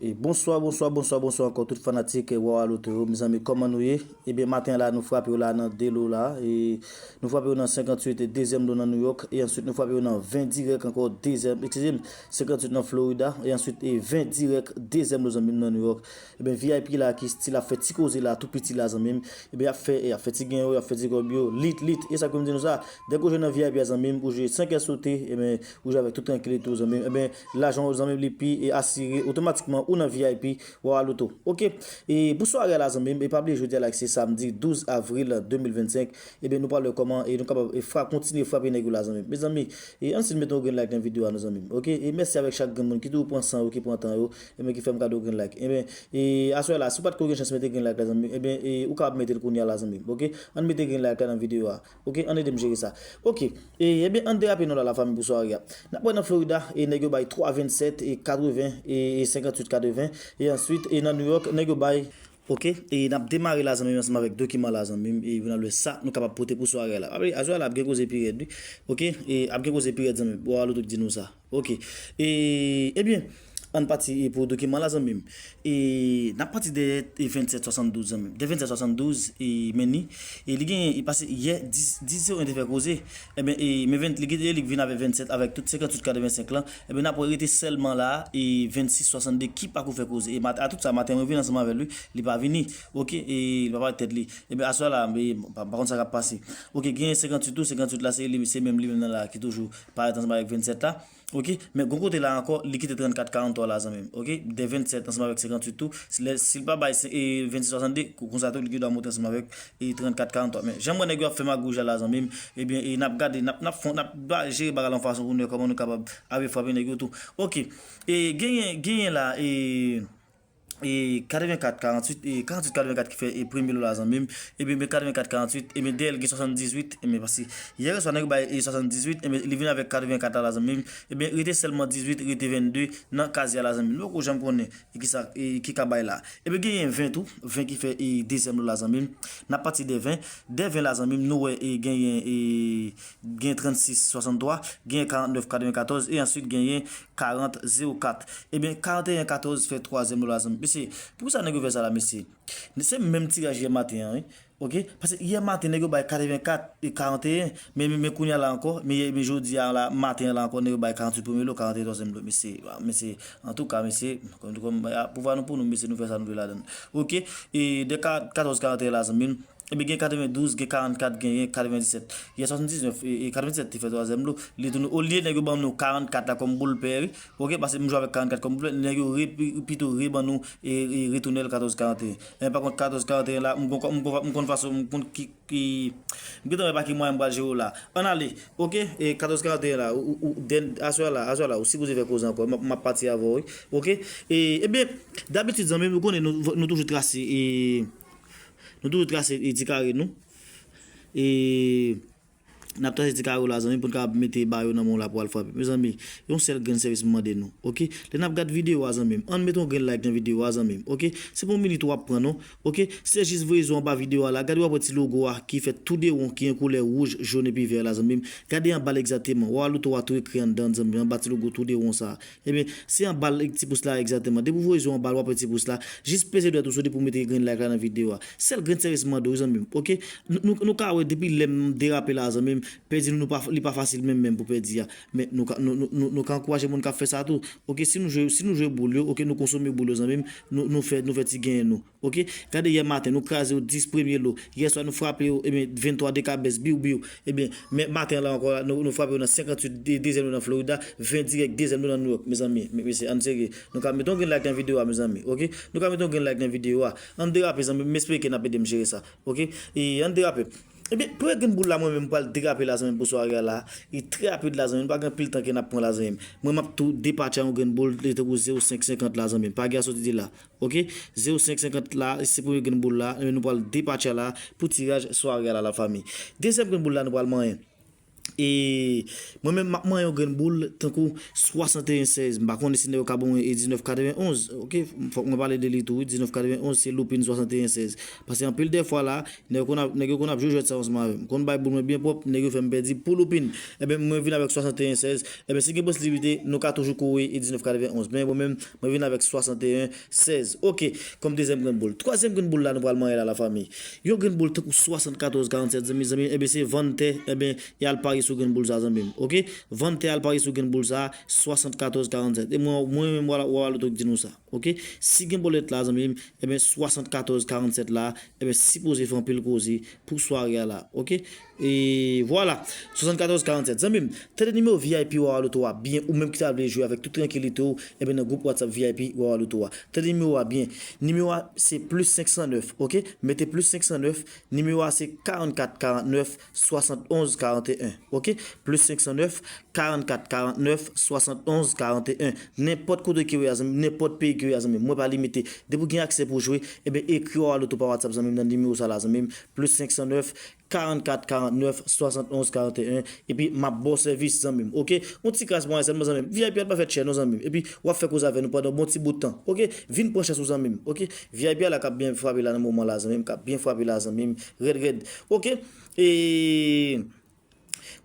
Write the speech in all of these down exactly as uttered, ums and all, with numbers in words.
E bonswa, bonswa, bonswa, bonswa ankò tout fanatik Wawa Loto yo. Mezanmi, kòman nou ye? Ebyen, maten la, nou frape yo la nan de lo la. E nou frape yo nan senkanntuit, dezyèm lo nan New York. E answit, nou frape yo nan ven dirèk ankò, dezyèm, eskize m, senkanntuit nan Florida. E answit, e ven dirèk, dezyèm lo zanmi m nan New York. Ebyen, V I P la ki still ap fè ti koze la, tou piti la, zanmi m. Ebyen, ap fè, e ap fè ti gen yo, ap fè ti kòb yo, lit, lit. E sa ke m di nou sa, dèk ou jwe nan V I P a, zanmi m, ou jwe senk è sote, ebyen, ou jwe avèk tout trankilite ou, zanmi m. Ebyen, lajan ou, zanmi m, li pi e asire otomatikman ou nan V I P Wawa Loto. Oke? E pou sware a la, zanmi m, e pa bliye jodi a la ki se samdi douz avril de mil vennsenk, ebyen, nou pral wè kòman e nou kapab e fra-, kontinye frape nèg yo la, zanmi m. Mezanmi, e ann si'm mete yon grenn like nan videyo a, nou, zanmi m. Oke? E mèsi avèk chak grenn moun ki toujou pran san yo, ki pran tan yo, ebyen, ki fè m kado grenn like. Ebyen, e aswè la, si w pa t ko gen chans mete grenn like la, zanmi m, ebyen, e ou kapab mete l kounye a la, zanmi m. Oke? Ann mete grenn like la nan videyo a. Oke, ann ede m jere sa. Oke, e, ebyen, ann derape non la, lafanmi, pou sware a. N ap wè nan Florida, e nèg yo bay twa vennsèt, e katreven, e, e senkanntuit katreven, e answit, e nan New York, nèg yo bay, oke, e n ap demare la, zanmi m, ansanm avèk dokiman la, zanmi m, e pou n al wè sa nou kapab pote pou sware a la. Apre, aswè a la, ap gen koze pi rèd, wi. Oke, e ap gen koze pi rèd, zanmi m. Wawa Loto k di nou sa. Oke. E, ebyen, ann pati, e, pou dokiman la, zanmi m. E, n ap pati de, e, vennsèt swasanndouz, zanmi m. De vennsèt swasanndouz, e, men ni, e, li gen, e, pase yè, dis, dis zewo en te fè koze. Ebyen, e, men ven, li gen, li vin avèk vennsèt, avèk tout senkanntuit katrevensenk lan. Ebyen, n ap wè rete sèlman la, e, vennsis swasannde ki pako fè koze. E, mat-, a tout sa, maten, mwen vin ansanm avè l, wi, li pa vini. Oke, e, li pa parèt tèt li. Ebyen, aswè la, e, pa, pa konn sa k ap pase. Oke, gen senkanntuit tou, senkanntuit la, se li, se menm li menm nan la ki toujou parèt ansanm avèk vennsèt la. Oke, men gon kote la ankò, li kite trannkat karanntwa la, zanmi m. Oke, de vennsèt ansanm avèk senkanntuit tou. Si lè, si l pa bay se, e, vennsis swasannde, ko-, konsa tou, li gen dwa monte ansanm avèk, e, trannkat karanntwa. Men, jan m wè nèg yo ap fè magouj la, la, zanmi m, ebyen, e, n ap gade, n ap, n ap fon, n ap ba-, jere bagay la yon fason pou nou wè kòman nou kapab ave frape nèg yo tou. Oke, e, genyen, genyen la, e, e, katrevenkat karanntuit, e, karanntuit katrevenkat ki fè, e, premye lo la, zanmi m. Ebyen, men katrevenkat karanntuit, ebyen, dèyè l gen swasanndizuit, ebyen, paske yè swa nèg yo bay, e, swasanndizuit, ebyen, li vin avèk katrevenkat la, la, zanmi m. Ebyen, rete sèlman dizuit, rete vennde nan kazye a la, zanmi m. Nou poko janm konnen, e, ki sa, e, ki ka bay la. Ebyen, genyen ven tou, ven ki fè, e, dezyèm lo la, zanmi m. N ap pati de ven. De ven la, zanmi m, nou wè, e, genyen, e, gen trannsis swasanntwa, gen karantnèf katrevenkatòz, e answit genyen karant zewo kat. Ebyen, karanteyen katòz fè twazyèm lo la, zanmi. Mesye, poukisa nèg yo fè sa la, mesye? Se menm tiraj yè maten an, wi. Oke? Paske yè maten, nèg yo bay katrevenkat e karanteyen, men, men, men kounye a la ankò, men, men jodi a la, maten an la ankò, nèg yo bay karanntuit premye lo, karanteyen twazyèm lo. Mesye, mesye, antouka, mesye, kòm, kòm, a, pouvwa nou pou nou, mesye, nou fè sa nou vle ladan l. Oke? E de ka-, katòz karanteyen la, zanmi m, Ebyen, gen katrevendouz, gen karannkat, genyen katrevendiznèf. Yè swasanndiznèf, e, e katrevendiznèf te fè twazyèm lo. Li tounen, olye nèg yo ban nou karannkat la kòm boul pè, wi. Oke, paske m jwe avèk karannkat kòm boul pè, nèg yo re-, pi-, pito reban nou e, e retounen l katòz karanteyen. Men pa kont, katòz karanteyen la, m gon, m gon, m konn fason, m konn ki, ki, m gentan wè pa ki mwayen m pral jere w la. Ann ale, oke, e katòz karanteyen la, ou, ou, ou, dèn-, aswè la, aswè la, ou sipoze fè koze ankò, m ap, m ap pati avè w, wi. Oke? E, ebyen, dabitid, zanmi m, ou konnen nou, nou toujou trase, e, Nou toujou trase, e, ti kare nou. E n ap trase ti kare yo la, zanmi, pou n kapab mete ba yo nan men w la pou al frape. Mezanmi, yon sèl grenn sèvis m mande nou, oke? Lè n ap gad videyo a, zanmi m, ann mete yon grenn like nan videyo a, zanmi m, oke? Se pa yon minit w ap pran, non, oke? Se jis voye zo anba videyo a la. Gade w ap wè ti logo a ki fèt tou de won, ki gen koulè wouj, jòn epi vè la, zanmi m. Gade anba l egzakteman. W a loto a tou ekri anndan, zanmi m, anba ti logo tou de won sa a. Ebyen, se anba l, ti pous la egzakteman. Depi w voye zo anba l, w ap wè ti pous la. Jis peze dwèt ou sou li pou w mete grenn like la nan videyo a. Sèl grenn sèvis m mande w, zanmi m, oke? Nou, nou, nou ka wè depi lè m derape la, zanmi m, pèdi nou, nou pa, li pa fasil menm, menm pou pèdi a. Men nou ka, nou, nou, nou, nou ka ankouraje moun k ap fè sa tou. Oke, si nou jwe, si nou jwe boul yo, oke, nou konsome boul yo, zanmi m, nou, nou fè, nou fè ti genyen nou. Oke? Gade yè maten, nou kraze yo dis premye lo. Yè swa, nou frape yo, ebyen, venntwa dekabès, biw, biw. Ebyen, men maten an la ankò, nou, nou frape yo nan senkanntuit, de-, dezyèm lo nan Florida, ven dirèk, dezyèm lo nan New York, mezanmi. Me-, mesye, ann serye. Nou ka mete yon grenn like nan videyo a, mezanmi. Oke? Nou ka mete yon grenn like nan videyo a. Ann derape, zanmi. M espere ke n ap ede m jere sa. Oke? E ann derape. Ebyen, premye grenn boul la, mwen menm, m pral derape la, zanmi, pou sware a la. E trè rapid la, zanmi. Nou pa gen anpil tan ke n ap pran la, zanmi. Mwen, m ap tou depatche yon grenn boul, li tankou zewo senk senkant la, zanmi. Pa gen asòti de la. Oke? Zewo senk senkant la, se premye grenn boul la. E nou pral depatche la pou tiraj sware a la, lafanmi. Dezyèm grenn boul la, nou pral manyen. E mwen menm, m ap manyen yon grenn boul tankou swasanteyen sèz. M pa konnen si nèg yo ka ban mwen e diznèf katrevenonz. Oke, fòk mwen pale de li tou, wi. Diznèf katrevenonz, se loupin swasanteyen sèz. Paske anpil de fwa la, nèg yo konn ap, nèg yo konn ap jwe jwèt sa ansanm avè m. Konn bay boul mwen byen pwòp, nèg yo fè m pèdi pou loupin. Ebyen, mwen vin avèk swasanteyen sèz. Ebyen, si gen posiblite, nou ka toujou kore e diznèf katrevenonz. Men mwen menm, mwen vin avèk swasanteyen sèz. Oke, kòm dezyèm grenn boul. Twazyèm grenn boul la, nou pral manyen la, lafanmi. Yon grenn boul tankou swasannkatòz karannsèt, zanmi, zanmi, ebyen, se vann tè, ebyen, e al parye sou grenn boul sa, zanmi m. Oke? Vann tè, al parye sou grenn boul sa, swasannkatòz karannsèt. E mwen, mwen menm, wala, wala, loto k di nou sa. Oke? Si gen bòlèt la, zanmi m, ebyen, swasannkatòz karannsèt la, ebyen, sipoze fè anpil koze pou sware a la. Oke? E vwala. Swasannkatòz karannsèt. Zanmi m, tande nimewo V I P Wawa Loto a byen, ou menm ki ta vle jwe avèk tout trankilite w, ebyen, nan gwoup WhatsApp V I P Wawa Loto a. Tande nimewo a byen. Nimewo a, se plis senk san nèf, oke? Mete plis senk san nèf, nimewo a, se karannkat karannèf, swasantonz karanteyen, oke? Plis senk san nèf, karannkat karannèf, swasantonz karanteyen. Nenpòt kote ke w ye a, zanmi, nenpòt peyi ke w ye a, zanmi, mwen pa limite. Depi w gen aksè pou jwe, ebyen, ekri Wawa Loto pa WhatsApp, zanmi m, nan nimewo sa la, zanmi m, plis senk san nèf, karannkat karannèf, swasantonz karanteyen, epi m ap ba w sèvis, zanmi m, oke? Yon ti kras mwayen sèlman, zanmi m. V I P a pa fèt chè, non, zanmi m. Epi, w ap fè koze avè nou pandan yon bon ti bout tan, oke? Vin pran chans ou, zanmi m, oke? V I P a la k ap byen frape la nan moman la, zanmi m, k ap byen frape la, zanmi m, rèd, rèd, oke? E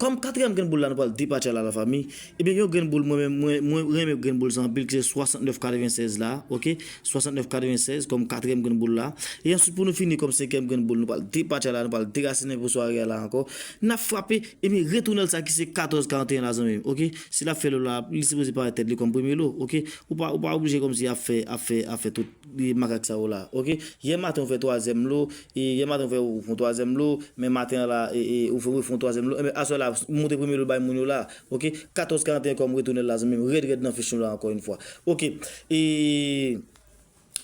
kòm katriyèm grenn boul la, nou pral depatche la, lafanmi. Ebyen, yon grenn boul, mwen menm, mwen, mwen renmen grenn boul sa anpil, ki se swasantnèf katrevennsèz la, oke? Swasantnèf katrevennsèz kòm katriyèm grenn boul la. E answit, pou nou fini kòm senkyèm grenn boul, nou pral depatche la, nou pral derasinen pou sware a la ankò. N ap frape, ebyen, retounen l sa ki se katòz karanteyen la, zanmi m, oke? Si l ap fè lo la, li sipoze parèt tèt li kòm premye lo, oke? Ou pa, ou pa oblije kòmsi ap fè, ap fè, ap fè tout li makak sa yo la, oke? Yè maten ou fè twazyèm lo, e yè maten ou fè, ou fè yon twazyèm lo, men maten an la, e, e, ou fè, ou fè yon twazyèm lo, enben, aswè la, ou monte premye lo bay moun yo la, oke? Katòz karanteyen kòm retounen la, zanmi m, rèd, rèd nan fich nou la, ankò yon fwa. Oke, e,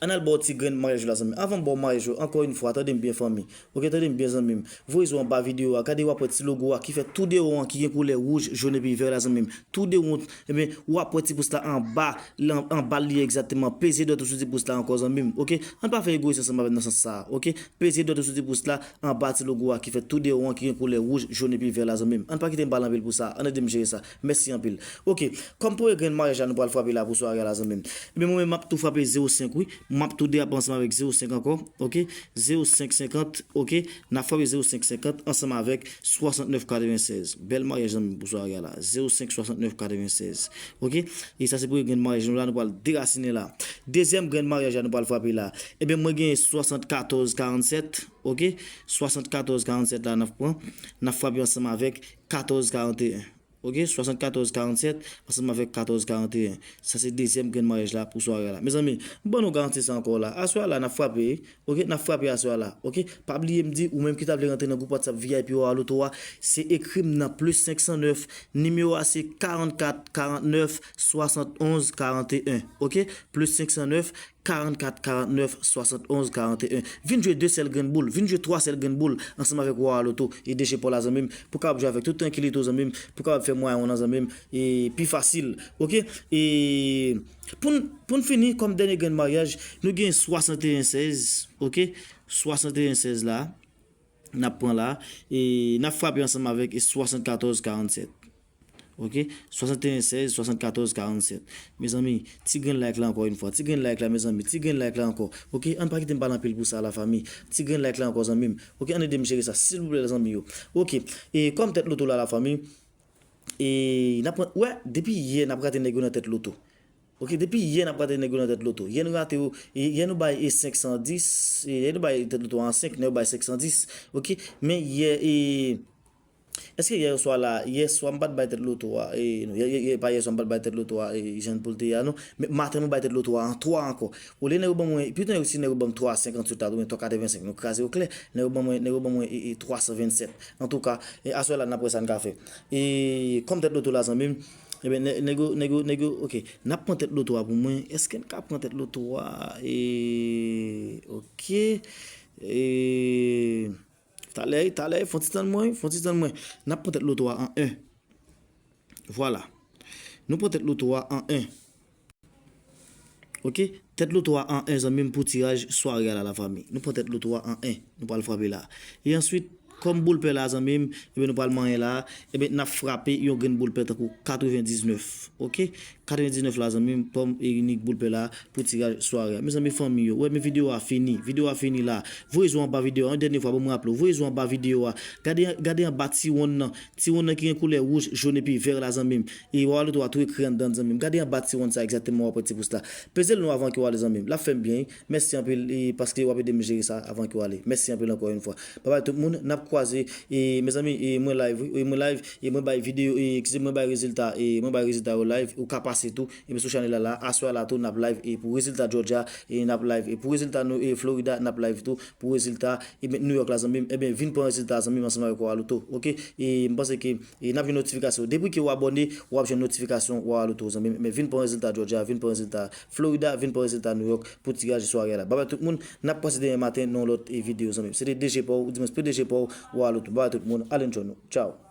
ann al ba w ti grenn maryaj yo la, zanmi m. Avan m ba w maryaj yo, ankò yon fwa, tande m byen, fanmi. Oke, tande m byen, zanmi m. Voye zo anba videyo a, gade w ap wè ti logo a ki fè tou de won an ki gen koulè wouj, jòn epi vè la, zanmi m. Tou de won, ebyen, w ap wè ti pous la anba, lan-, anba l li egzakteman. Peze dwèt ou sou ti pous la ankò, zanmi m. Oke? Ann pa fè egoyis ansanm avè m nan sans sa a, oke? Peze dwèt ou sou ti pous la, anba ti logo a ki fè tou de won an ki gen koulè wouj, jòn epi vè la, zanmi m. Ann pa kite m pale anpil pou sa, ann ede m jere sa. Mèsi anpil. Oke, kòm premye grenn maryaj la nou pral frape la pou sware a la, zanmi m. Ebyen, mwen menm, m ap tou frape zewo senk, wi. M ap tou deyape ansanm avèk zewo senk ankò, oke? Zewo senk senkant, oke? N ap frape zewo senk senkant ansanm avèk swasantnèf katrevennsèz. Bèl maryaj, zanmi m, pou sware a la. Zewo senk swasantnèf katrevennsèz. Oke? E sa se premye grenn maryaj nou la, nou pral derasinen la. Dezyèm grenn maryaj la, nou pral frape la. Ebyen, mwen genyen swasannkatòz karannsèt, oke? Swasannkatòz karannsèt la, n ap pran. N ap frape ansanm avèk katòz karanteyen. Oke, swasannkatòz karannsèt ansanm avèk katòz karanteyen. Sa se dezyèm grenn maryaj la pou sware a la. Mezanmi, m ban nou garanti sa ankò la. Aswè a la, n ap frape, oke, n ap frape aswè a la, oke. Pa bliye m di, ou menm ki ta vle rantre nan gwoup WhatsApp V I P Wawa Loto a, se ekri m nan plis senk san nèf, nimewo a se karannkat karannèf swasantonz karanteyen, oke. Plis senk san nèf, karannkat karannèf swasantonz karanteyen. Vin jwe de sèl grenn boul, vin jwe twa sèl grenn boul ansanm avèk Wawa Loto e D J Paul la, zanmi m, pou w kapab jwe avèk tout trankilite w, zanmi m, pou w kapab fè mwayen w nan, zanmi m, e pi fasil. Oke? E pou n, pou n fini, kòm dènye grenn maryaj, nou gen swasanteyen sèz, oke? Swasanteyen sèz la, n ap pran la, e n ap frape ansanm avèk e swasannkatòz karannsèt. Oke? Swasanteyen sèz, swasannkatòz karannsèt. Mezanmi, ti grenn like la ankò yon fwa. Ti grenn like la, mezanmi. Ti grenn like la ankò. Oke? Ann pa kite m pale anpil pou sa, lafanmi. Ti grenn like la ankò, zanmi m. Oke? Ann ede m jere sa, silvouplè, zanmi yo. Oke? E kòm tèt loto la, lafanmi, e n ap pran, wè, depi yè n ap rate nèg yo nan tèt loto. Oke, depi yè n ap rate nèg yo nan tèt loto. Yè nou rate yo, e, yè nou bay e senk san dis, e, yè nou bay tèt loto a an senk, nèg yo bay senk san dis. Oke, men yè, e, èske yè swa la, yè swa m pa t bay tèt loto a, e, non, yè, yè, yè, pa yè swa m pa t bay tèt loto a, e, jan pou l te ye a, non. Men maten nou bay tèt loto a an twa ankò. Olye nèg yo ban mwen, pito nèg yo, si nèg yo ban m twa senkantuit la, oubyen twa katrevensenk, nou kraze yo klè. Nèg yo ban mwen, nèg yo ban mwen, e, e, twa san vennsèt. Antouka, e, aswè la, n ap wè sa n ka fè. E, kòm tèt loto la, zanmi m, Ebyen, nè-, nèg yo, nèg yo, nèg yo, oke. N ap pran tèt loto a pou mwen. Èske n ka pran tèt loto a? E, oke. E, talè, talè, fon ti tann mwen, fon ti tann mwen. N ap pran tèt loto a an en. Vwala. Nou pran tèt loto a an en. Oke? Tèt loto a an en, zanmi m, pou tiraj sware a la, lafanmi. Nou pran tèt loto a an en. Nou pral frape la. E answit, Kòm boul pè la, zanmi m, ebyen, nou pral manyen la, ebyen, n ap frape yon grenn boul pè tankou katrevendiznèf, oke? Katrevendiznèf la, zanmi m, pòm e inik boul pè la pou tiraj sware a. Mezanmi, fanmi yo, wè, men videyo a fini. Videyo a fini la. Voye zo anba videyo a. Yon dènye fwa, ban m raple w. Voye zo anba videyo a. Gade, gade anba ti wonn nan. Ti wonn nan ki gen koulè wouj, jòn epi vè la, zanmi m. E w a wè loto a tou ekri anndan, zanmi m. Gade anba ti wonn sa egzakteman, w ap wè ti pous la. Peze l non avan ke w ale, zanmi m. L ap fè m byen, wi. Mèsi anpil, e, paske w ap ede m jere sa avan ke w ale. Mèsi anpil ankò yon fwa. Babay tout moun, n ap kwaze, e, mezanmi, e, mwen live, wi, e, mwen live, e, mwen bay videyo, e, eskize, mwen bay rezilta, e, mwen bay rezilta yo live, ou ka pase tou, e, sou chanèl la, la, aswè la tou, n ap live, e, pou rezilta Georgia, e, n ap live, e, pou rezilta nou, e, Florida, n ap live tou, pou rezilta, e, New York la, zanmi m, ebyen, vin pran rezilta, zanmi m, ansanm avèk Royal Auto, oke? E, m panse ke, e, n ap jwenn notifikasyon. Depi ke w abòne, w ap jwenn notifikasyon Royal Auto, zanmi m, ebyen, vin pran rezilta Georgia, vin pran rezilta Florida, vin pran rezilta New York pou tiraj sware a la. Babay tout moun, n ap pase demen maten nan yon lòt, e, videyo, zanmi m. Se te D J pa w, ou di mwen, se te D J pa w, Royal Auto. Babay tout moun, ale n jwenn nou. Tchaw.